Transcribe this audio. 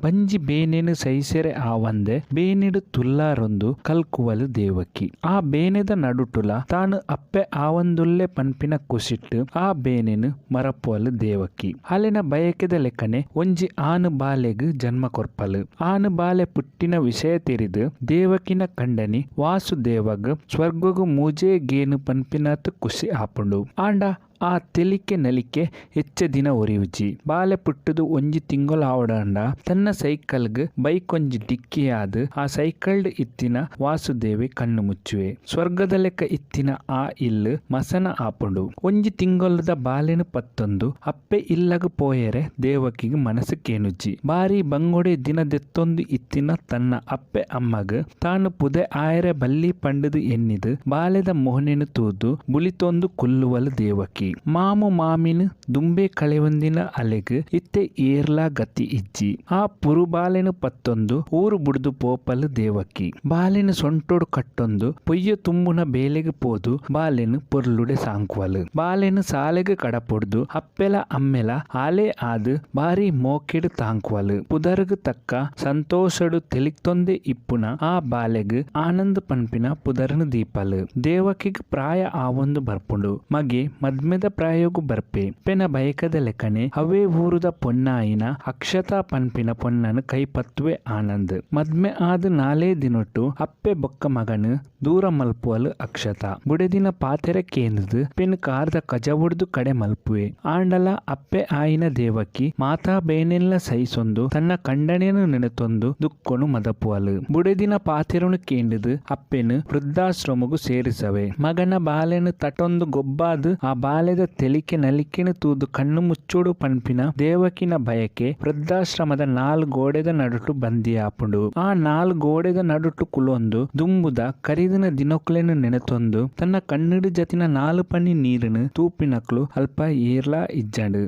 ಬಂಜಿ ಬೇನೆನ್ ಸಹಿಸೆರೆ ಆವಂದೆ ಬೇನೆಡ್ ತುಲ್ಲಾರೊಂದು ಕಲ್ಕುವಲ್ ದೇವಕಿ. ಆ ಬೇನೆದ ನಡುಟುಲ ತಾನ್ ಅಪ್ಪೆ ಆವೊಂದುಲ್ಲೆ ಪನ್ಪಿನ ಕುಸಿಟ್ಟ್ ಆ ಬೇನೆನ್ ಮರಪುವಲ್ ದೇವಕಿ. ಅಲೆನ ಬಯಕೆದ ಲೆಕನೆ ಒಂಜಿ ಆನ್ ಬಾಲೆಗ್ ಜನ್ಮ ಕೊರ್ಪಲ್. ಆನ್ ಬಾಲೆ ಪುಟ್ಟಿನ ವಿಷಯ ತೆರಿದ್ ದೇವಕಿನ ಕಂಡನಿ ವಾಸುದೇವಗ್ ಸ್ವರ್ಗೊಗು ಮೂಜೇ ಗೇನ್ ಪನ್ಪಿನಾತ್ ಕುಸಿ ಆಪುಂಡು. ಆಂಡ ಆ ತೆಲಿಕೆ ನಲಿಕೆ ಎಚ್ಚ ದಿನ ಒರಿಯುಜಿ. ಬಾಲೆ ಪುಟ್ಟುದು ಒಂಜಿ ತಿಂಗೊಲಾವೊಡಾಂಡ ತನ್ನ ಸೈಕಲ್ಗ್ ಬೈಕೊಂಜಿ ಡಿಕ್ಕಿಯಾದ್ ಆ ಸೈಕಲ್ಡ್ ಇತ್ತಿನ ವಾಸುದೇವೆ ಕಣ್ಣ್ ಮುಚ್ಚುವೆ. ಸ್ವರ್ಗದಲೆಕ ಇತ್ತಿನ ಆ ಇಲ್ಲ್ ಮಸಣ ಆಪುಂಡು. ಒಂಜಿ ತಿಂಗೊಲುದ ಬಾಲೆನ್ ಪತ್ತೊಂದು ಅಪ್ಪೆ ಇಲ್ಲಗ್ ಪೋಯೆರೆ ದೇವಕಿಗ್ ಮನಸ್ ಕೇನುಜಿ. ಬಾರಿ ಬಂಗೊಡೆ ದಿನ ದೆತ್ತೊಂದು ಇತ್ತಿನ ತನ್ನ ಅಪ್ಪೆ ಅಮ್ಮಗ್ ತಾನ್ ಪುದೆ ಆಯೆರೆ ಬಲ್ಲಿ ಪಂಡುದ್ ಎನ್ನಿದ್ ಬಾಲೆದ ಮೋನೆನ್ ತೂದು ಬುಲಿತೊಂದು ಕುಲ್ಲುವಲ್ ದೇವಕಿ. ಮಾಮು ಮಾಮಿನ್ ದುಂಬೇ ಕಳೆವೊಂದಿನ ಅಲೆಗ್ ಇತ್ತೆ ಏರ್ಲಾ ಗತಿ ಇಜ್ಜಿ. ಆ ಪುರುಬಾಲೆನ್ ಪತ್ತೊಂದು ಊರು ಬುಡ್ದು ಪೋಪಲ್ ದೇವಕಿ. ಬಾಲೆನ್ ಸೊಂಟೊಡು ಕಟ್ಟೊಂದು ಪೊಯ್ಯೆ ತುಂಬುನ ಬೇಲೆಗ್ ಪೋದು ಬಾಲೆನ್ ಪೊರ್ಲುಡೆ ಸಾಂಕುವಲ್. ಬಾಲೆನ್ ಸಾಲೆಗ್ ಕಡಪುಡ್ದು ಅಪ್ಪೆಲ ಅಮ್ಮೆಲ ಆಲೇ ಆದ್ ಬಾರಿ ಮೋಕೆಡ್ ತಾಂಕುವಲ್. ಪುದರ್ ಗ್ ತಕ್ಕ ಸಂತೋಸೊಡು ತೆಲಿತೊಂದೆ ಇಪ್ಪುನ ಆ ಬಾಲೆಗ್ ಆನಂದ್ ಪನ್ಪಿನ ಪುದರ್ ನ್ ದೀಪಲ್. ದೇವಕಿಗ್ ಪ್ರಾಯ ಆವೊಂದು ಬರ್ಪುಂಡು. ಮಗೆ ಮದ್ಮೆದ ಪ್ರಾಯೊಗು ಬರ್ಪೆ. ಅಪ್ಪೆನ ಬಯಕೆದಲೆಕನೆ ಅವ್ವೇ ಊರುದ ಪೊನ್ನಾಯಿನ ಅಕ್ಷತಾ ಪನ್ಪಿನ ಪೊನ್ನನ್ ಕೈ ಪತ್ತುವೆ ಆನಂದ್. ಮದ್ಮೆ ಆದ್ ನಾಲೇ ದಿನೊಟ್ಟು ಅಪ್ಪೆ ಬೊಕ್ಕ ಮಗನ್ ದೂರ ಮಲ್ಪುವಲ್ ಅಕ್ಷತಾ. ಬುಡೆದಿನ ಪಾತೆರ ಕೇಂದ್ ದ್ ಅಪ್ಪೆನ್ ಕಾರ್ದ ಕಜವುಡ್ದು ಕಡೆ ಮಲ್ಪುವೆ. ಆಂಡಲ ಅಪ್ಪೆ ಆಯಿನ ದೇವಕಿ ಮಾತಾ ಬೇನೆನ್ಲ ಸಹಿಸೊಂದು ತನ್ನ ಕಂಡನ್ಯನ್ ನೆನೆತೊಂದು ದುಕ್ಕೊನು ಮದಪುವಲ್. ಬುಡೆದಿನ ಪಾತೆರೊನು ಕೇಂಡ್ ದ್ ಅಪ್ಪೆನ್ ವೃದ್ಧಾಶ್ರಮೊಗು ಸೇರಿಸವೆ. ಮಗನ ಬಾಲೆನ್ ತಟೊಂದು ಗೊಬ್ಬಾದ್ ಆ ಬಾಲೆದ ತೆಲಿಕೆ ನಲಿಕೆನ್ ತೂದು ಕಣ್ಣ್ ಮುಚ್ಚೊಡು ಪನ್ಪಿನ ದೇವಕಿನ ಬಯಕೆ ವೃದ್ಧಾಶ್ರಮದ ನಾಲ್ ಗೋಡೆದ ನಡುಟು ಬಂದಿಯಾಪುಂಡು. ಆ ನಾಲ್ ಗೋಡೆದ ನಡುಟು ಕುಲೊಂದು ದುಂಬುದ ಕರಿದಿನ ದಿನೊಕ್ಲೆನ್ ನೆನೆತೊಂದು ತನ್ನ ಕಣ್ಣ್ಡ್ ಜತಿನ ನಾಲ್ ಪನಿ ನೀರ್ ನ್ ತೂಪಿನಕ್ಲು ಅಲ್ಪ ಏರ್ಲಾ ಇಜ್ಜಂಡ್.